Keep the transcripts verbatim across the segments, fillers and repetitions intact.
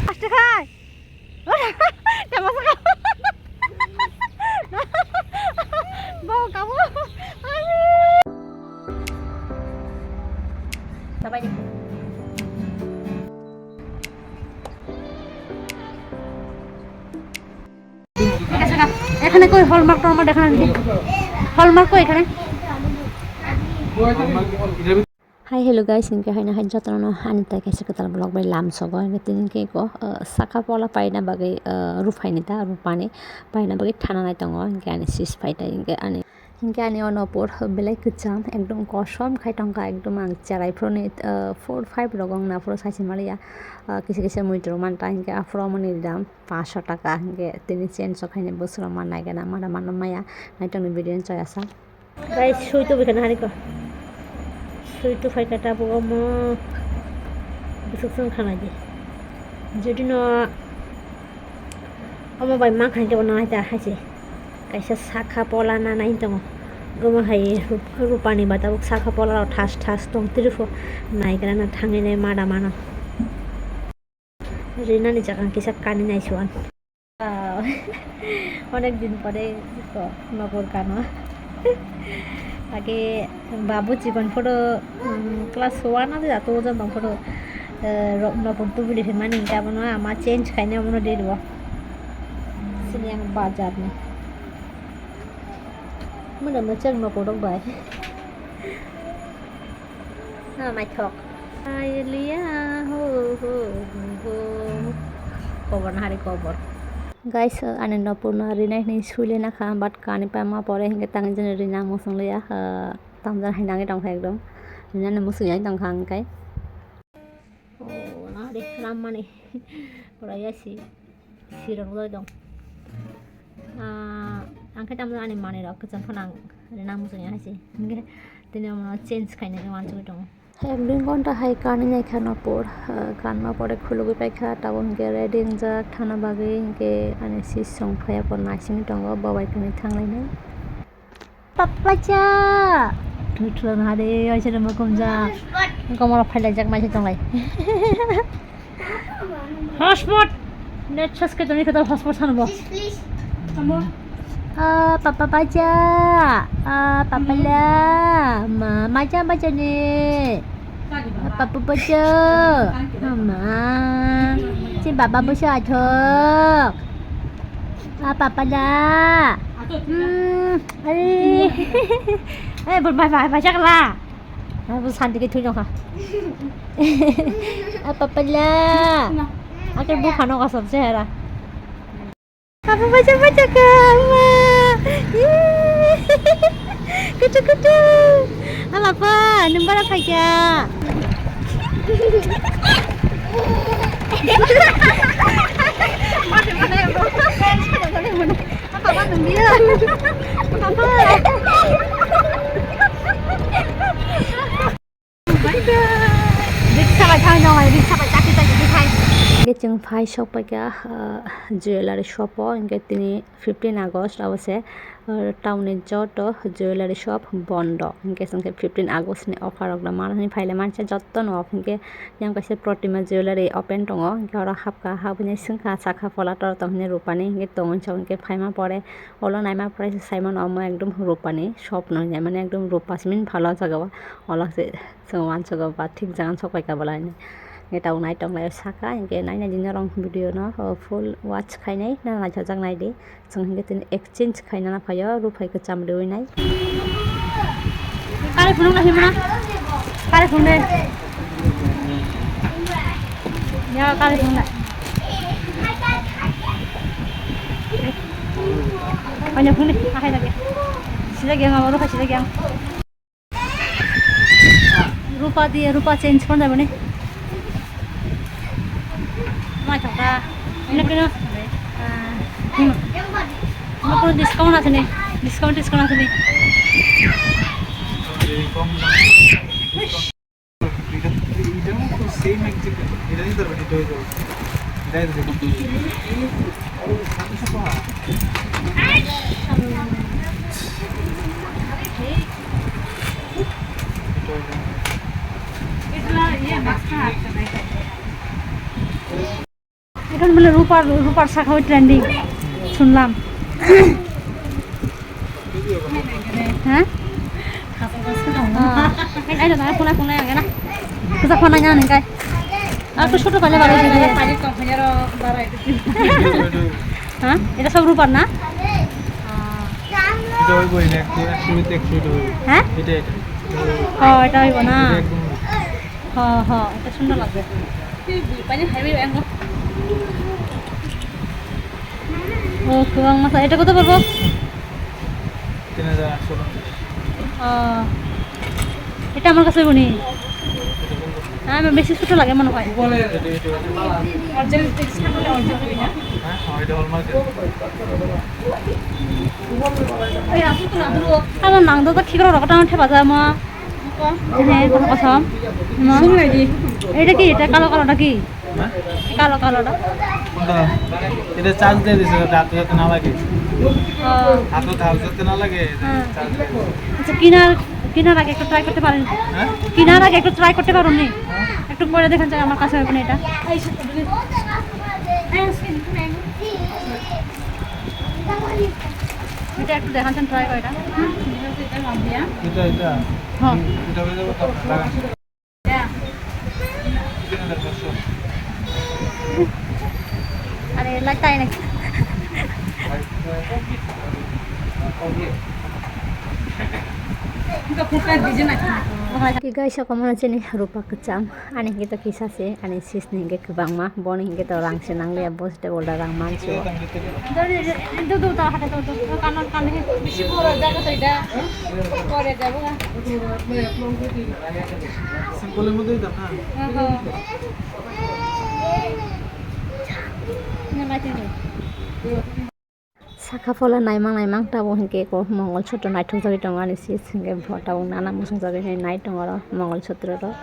Aste khai. Tama saka. Bo kamu. Bye bye. এখানে কই হলমার্ক টলমার্ক দেখা না দেখি। হলমার্ক কই এখানে? Hi, hello guys, hingke haino hai jotono ani tai kaisa kwtal vlog bai lam sogo. Hingke tini hingke ko, ah, saka pola paina bagwi, ah, rupaini ta, rupani paina bagwi thana nai tongo. Hingke ani sis pai ta, hingke ani, hingke ani o nopor belai kwcham, ekdom kosom khai tongkha, ekdom ang cherai phuru ni, ah, four five rogo wng na phuru sai se maliya. Ah, kisa kisa mui tongmani ta, hingke aphuru omo ni dam paanch sho taka, hingke tini change rok haino bwswk rok ma nai gana, mada mano maya, nai tongni video ni chaya sa. Guys, sui tu bikana hari ko. Sui tu phai kata bo mo. Bwswk song khana di. Jodi no omo bai ma khan ke bo nai ta hai se. Kaisa saka pola na nai tongo. Gomo hai rup-, rupani ba tabuk saka pola rok thas thas tong tiri pho nai gana na thangwi nai mada mano. Rinani jaga kisa kani nai suan. Ah, onek din pore ko nogor kano. Age babu chikon photo, um, class one age ato ojan tong photo, eh, ro-, nopor tubuli phimani hingke abono ama change khaina abono de rwo. Sini ang bajar ni. Muna mechang nopor rok bai. Ah, naithok. Hallelujah, ho, ho, ho, ho. Kobor na hari kobor. Guys, uh, ani nopor no rinai hinui suile nakha, but kani pama pore hinke tang jani rina musung liya, uh, tamjani hai nangwi tongkha ekdom. Rinani musung yang tongkha ang kai. Oh, na de, ram mani. Pura ya si. Sirok loi dong. Ah, ang khe tamo ani manwi rok kwcham phano ang rina muchungya hai se. Hingke tini omono change khainani wansugwi tongo. Ek dui ghonta hai kanwi naikha nopor, ah, kanma pore khulugwi paikha, tabuk hingke ready wngjak thana bagwi, hingke ani sis song phaiya por naisingwi tongo, bo bai kwnwi thanglainai. Papacha. Thuthlung hade, oisano mukumjak. Komoro phailaijak maise tonglai. Hotspot. Net sos ke toni kata hotspot sanbo. Ah, papa pacha. Ah, papa la. Ma, macha pacha ni. Papa pacha. Mama. Si baba busa athok. Ah, papa la. Hmm, ari. Eh, bol bai bai bai chakla. Ah, bol santi ke thui nokha. Ah, papa la. Aku bukan nokha sob sehera. Apa baca baca kamu? Kucu kucu. Alapa, nembara paja. Riksa bai thang nong, riksa bai chakri chakri khai. Hingke chwng phai sok paikha, ah, jewellery shop o, hingke tini fifteen August abo se, ah, town ni joto jewellery shop bondo. Hingke chwng khe fifteen August ni offer rok no manani phaile mansa joto no, hingke yang kaisa Protima jewellery open tongo, hingke oro hapkha, habini swngkha sakha pola tor tong hini rupani, hingke tongwi chong hingke phaima pore, olo naima pore se saimano omo ekdom rupani shop no hinwi mani ekdom rupa simi phalo o jaga o, olo se. Chwng uansukgo ba thik jagan sok paikha bolai hinwi. Hingke tabuk nai tong lai o saka, hingke naina di norok video no, o, full watch khainai, nang naithokjak naidi. Chwng hingke tini exchange khainana phaio, ruphai kwcham riwi nai. Kari phunuk na himna? Kari phunuk de. Ya, kari phunuk na. Kanya phunuk, ahai lagi. Sila gyang, aro sila gyang. Rupa diye, rupa change kon jabo ni. Mai thok da. Ino kino. Ah, hmm. Ino kono discount ase ni? Discount, discount ase ni? এখন বলে রূপার, রূপার শাখা ওই ট্রেন্ডিং শুনলাম। হ্যাঁ? হ্যাঁ। এই তো দাঁড়া, কোনায় কোনায় আগে না। কোথা কোনায় জানেন কাই? আর একটু ছোট পাইলে ভালো হতো। হ্যাঁ? এটা সব রূপার না? এটা ওই বই না, একশো, একশো, একশো, এটা ওই। হ্যাঁ? এটা, এটা। ও, এটা হইব না? এটা একদম। হ, হ, এটা সুন্দর লাগবে। ও, খুব মজা। এটা কত পড়বো? তিন হাজার আটশো পঞ্চাশ। ও, এটা আমার কাছে হইব নি। হ্যাঁ, আমার বেশি ছোট লাগে মনে হয়। এটা, এটা। হ্যাঁ, হ্যাঁ, এটা hallmark এর। আমার নাম তো ঠিক করে রকটা আমার ঠেপা যায় মা। হ্যাঁ, কথা কথা। মা। শুনলাই দি। এটা কি? এটা কালো কালোটা কি? হ্যাঁ? কালো কালোটা। কোনটা? এটা চার্জ দিয়ে দিছে, যাতে, যাতে না লাগে। ও। হাতে ধার যাতে না লাগে, হ্যাঁ। চার্জ দিয়ে দিছে। আচ্ছা, কিনার, কিনার আগে একটু ট্রাই করতে পারেন? হ্যাঁ? কিনার আগে একটু ট্রাই করতে পারুন নি? হ্যাঁ। একটু করে দেখেন চাই আমার কাছে হবে না এটা। এটা একটু দেখাচ্ছেন ট্রাই করে এটা। এটা, এটা। হ্যাঁ। এটা হয়ে যাবে তো। আরে, লাইট তাই নাই। Guys, ako muna chini rupa kwcham. Ani hingke to kisa se, ani sis ni hingke kwbangma. Boni hingke to rang se nangliya, bo se table da rang manso. Simple mode da na. Saka phola naimang naimang tabuk hinkhe eko Mongol Sutro naithok jagwi tongo ani sis hinkhe bo tabuk nana muchung jagwi nai tongo oro Mongol Sutro rok.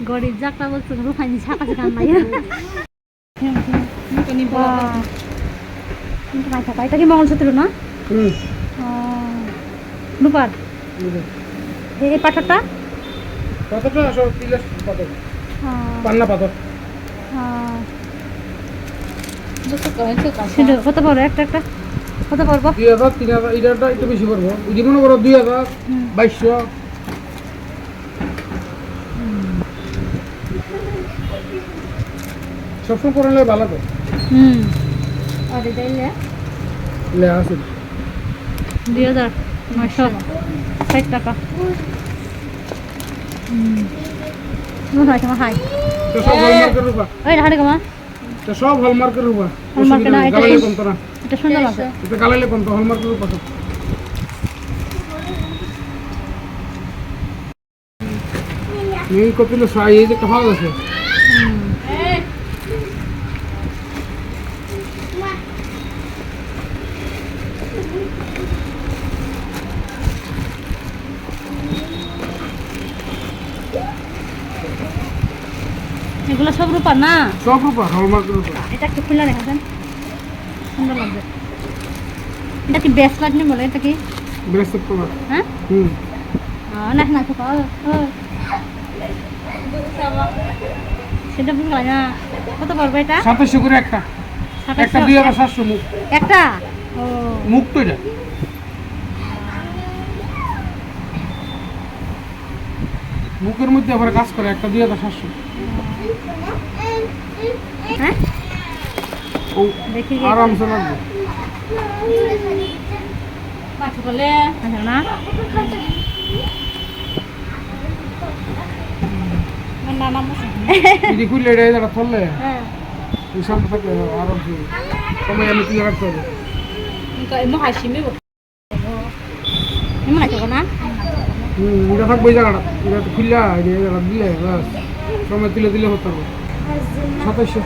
Gorip jak tabuk chwng ruphani saka se kanlaio. Wah. Ini naithotok. Ito ki Mongol Sutro na? Hmm. Oh. Rupar? Rupar. Ei, ei pathorta? Pathorta asol tilas pathor. Oh. Panna pathor. Oh. Sino, কত বড় একটা একটা? কত পড়বো? দুই হাজার, তিন হাজার, এটা একটা একটু বেশি পড়বো। ওই যে মনে করো দুই হাজার, হুম। বাইশশো। সবসময় করে নিলে ভালো তো। হুম। আর এটা ইলে? লে আছে। দুই হাজার নয়শো ষাট টাকা। হুম। মনে হয় তোমার হাই। তো সব হলমার্কের রূপা। ওই, হাঁটে কমা। তো সব হলমার্কের রূপা। হলমার্কের না, অসুবিধা নেই, এটা গালাইলে সুন-, কমতো না। এটা সুন্দর লাগছে। এটা গালাইলে কমতো, হলমার্কের রূপা সব। এই কপিল সাই, এই যে একটা ভালো আছে। হুম। এগুলো সব রূপার না? সব রূপার, হলমার্ক রূপার। এটা একটু খুলে দেখা যান। সুন্দর লাগবে। এটা কি ব্রেসলেট নি বলে? এটা কি? Bracelet cover. হ্যাঁ? হুম। আহ, না, না, তো পাও। ও। সেটা বুঝলাম না। কত পড়বে এটা? সাতাশশো করে একটা। সাতাশশো? একটা দুই হাজার সাতশো মুখ। একটা? ও। মুখ তো এটা। মুখের মধ্যে আবার কাজ করে, একটা দুই হাজার সাতশো। হ্যাঁ? ও, দেখি কি আরামসে লাগবে। পাঁচ বলে, আচ্ছা, না? আমার নানা মশাই। যদি খুললে এটা এই জায়গা ধরলে, হ্যাঁ। এই সামনে থাকলে আরামসে। সময় আমি তুলে রাখতে হবে। ఇంకా ఏమో Hashimi. Ini mana coba na? Hmm, udah tak boy jaga, udah tuh kuliah, dia jaga dile, bas. Sama tile tile hotel. Satu sih.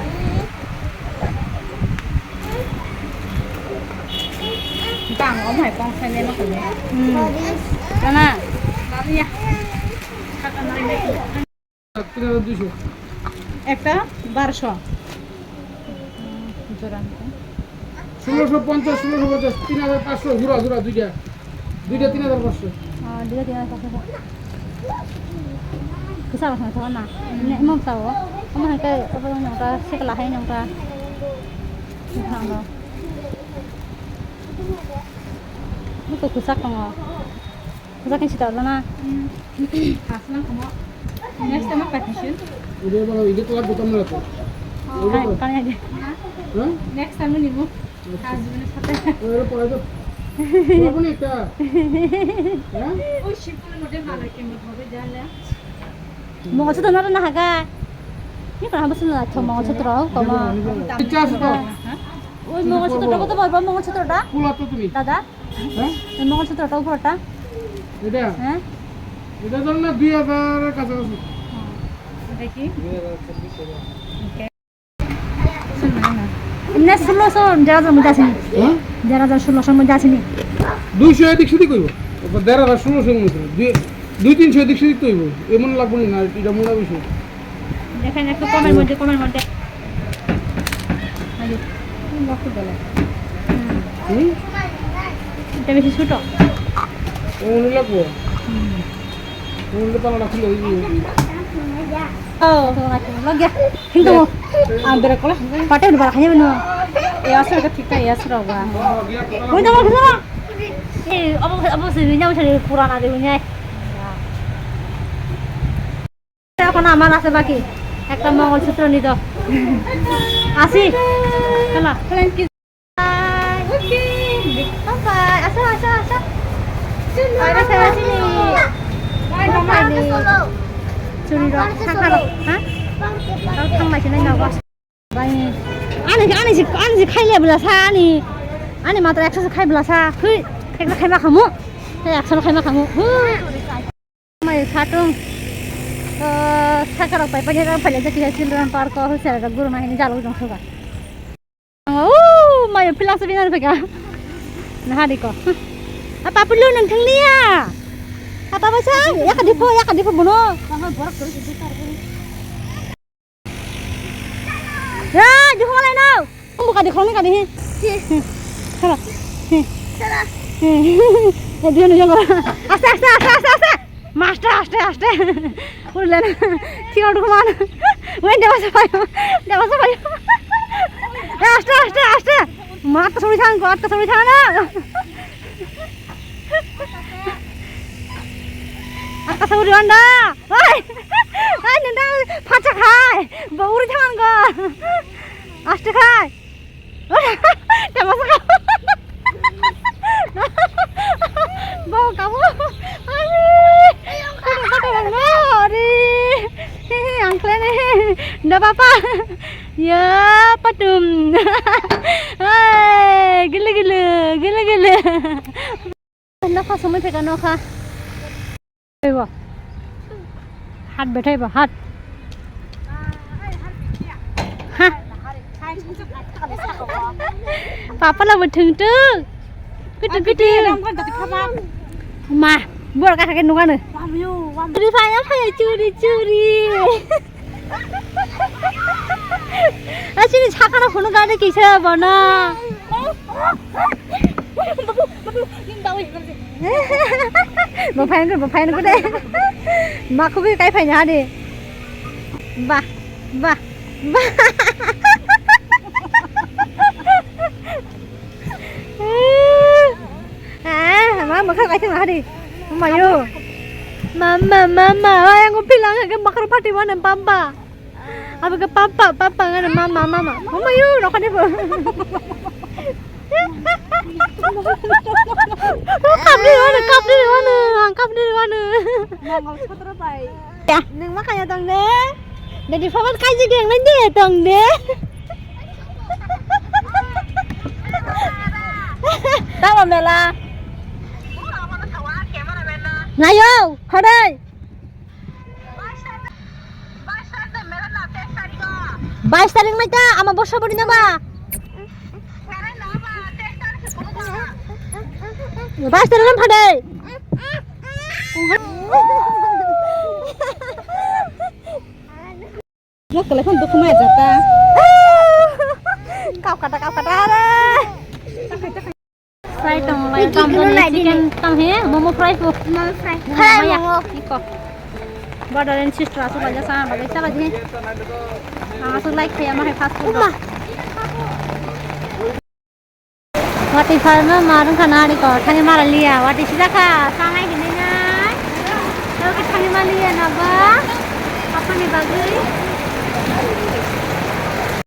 Bang, om hai pong sai le ma ko. Hmm. Kana? Kami ya. Kaka na le. তিন হাজার দুইশো। একটা বারোশো। Sulosho ponchas, sulosho ponchas, tin hajar pansho, jura, jura, duita. Duita tin hajar pansho. Ah, duita tin hajar pansho. Kisa rok na. Ne, mo tao. Mo hai kai, obo nang ka, sekla hai nang ka. Nang ka. Mo to kisa tongo. Kisa kin sita lana. Aslan kamo. Next time apa session? Udah, bang, ini telat bukan lah tuh. Hai, kanya aja. Hah? Next time ini mo. Husband-er সাথে। ওরে পড়া তো। পড়াবো না একটা। হ্যাঁ? ওই শিবপুরের মধ্যে ভালো কেমন হবে জানলে? Mongol sutro na na haga. Ni kana habu suna to Mongol sutro to ma. ইচ্ছা আছে তো? ওই মঙ্গলসূত্রটা কত বলবো মঙ্গলসূত্রটা? খোলা তো তুমি। দাদা, হ্যাঁ? ওই মঙ্গলসূত্রটা উপরটা? এটা? হ্যাঁ? এটা ধর না দুই হাজারের কাছাকাছি। হ্যাঁ। এটা কি? দুই হাজার চব্বিশ হাজার। এমনি ষোলোশো, দেড় হাজার মধ্যে আসেনি। হ্যাঁ? দেড় হাজার, ষোলোশোর মধ্যে আসেনি। দুইশো এদিক সেদিক হইব। ওটা দেড় হাজার, ষোলোশোর মধ্যে। দুই, দুই তিনশো এদিক সেদিক তো হইব। এমন লাগবো না, এটা মনে হয় বেশি। দেখেন, একটু কমের মধ্যে, কমের মধ্যে। আরে, হুম। এটা বেশি ছোট। ও, মনে লাগবো। হুম। Ulo pala na khulai di. Oh, lagi. Hintu. Ambil kola. Pate udah barang aja benar. Ya, asal ketika ya, serau, Bang. Udah, udah, udah. Eh, apa, apa sih, ini udah kurang ada punya. এখন আমার আছে বাকি একটা মঙ্গলসূত্র নিত। আসি। চলো। Bye. Okay. Bye bye. Asa, asa, asa. Ora sa sini. Bye, mama. Sini ro, sakaro, ha? Kau thang mai sini nawa. Bye. Ani, ani si, ani si khai le bela sa ani. Ani matra eksa khai bela sa. Hui, eksa khai ma khamu. Eksa khai ma khamu. Hui. Mai satung. Eh, sakaro pai pai ro pai le jati children park ko hu sera guru ma hini jalo jong soga. Oh, mayo pilang sebi nan peka. Nah, diko. Apa perlu nang thang lia? Apa basa? Ya kadipo, ya kadipo bono. Ya, di hong lai nau. Buka di khong kadi. Salah. Salah. Ya, dia nujung kau. Aste, aste, aste, aste, aste. Master, aste, aste. Udah, tinggal dulu mana? Weh, dia masuk ayo. Dia masuk ayo. Eh, aste, aste, aste. Mata suri thang, kau atas suri thang na. Atas suri anda. Hei, hei, nenda, pacak hai. Bauri thang kau. Aste khai. Tama sa ka. Bo kamu. Ari. Kudu baka bang no. Ari. Ang klan eh. Nda papa. Ya patum. Hai, gila gila, gila gila. Nokha somoi pheka nokha. Bethaibo. Hat bethaibo, hat. Ha. Papa la bwthwng tu. Kutu kutu. Ma, bor ka thake nungano. Churi phai, phai, churi, churi. Asini sakano phunu gari kisa bono. Bo phaina khe, bo phaina khe de. Ma khubi kai phaina ha de. Ba, ba, ba. Ah, ma, ma kha kai thang ha de. Ma yo. Mama, mama, ay ang pilang ke makro pati wana papa. Abi ke papa, papa ngana mama, mama. Mama yu, rokani bo. Kapri wana, kapri wana, ang kapri wana. Nang sotro pai. Ya, nang ma kaya tong de. Dadi papa kai jige nang de tong de. Tama mela. Nayo, hodai. Bais tarik mai ta ama bosa bodi na ba. Bais tarik lam phadai. Mo kale phone dukhu mai jata. Kau kata, kau kata, are. Fry tong lai, Wiki tam dulu tong lai chicken dini. Tam he, momo fry po. Momo fry. Fry Maya, momo. Iko. Brother and sister, asuk lai jasa, bagai chala di. Ah, asuk like kaya, mahai fast food. Uma. Wati farma marung kana ari ko, thani mara liya, wati sida ka, sangai hini nai. Lo ki thani mara liya na ba, apa ni bagui?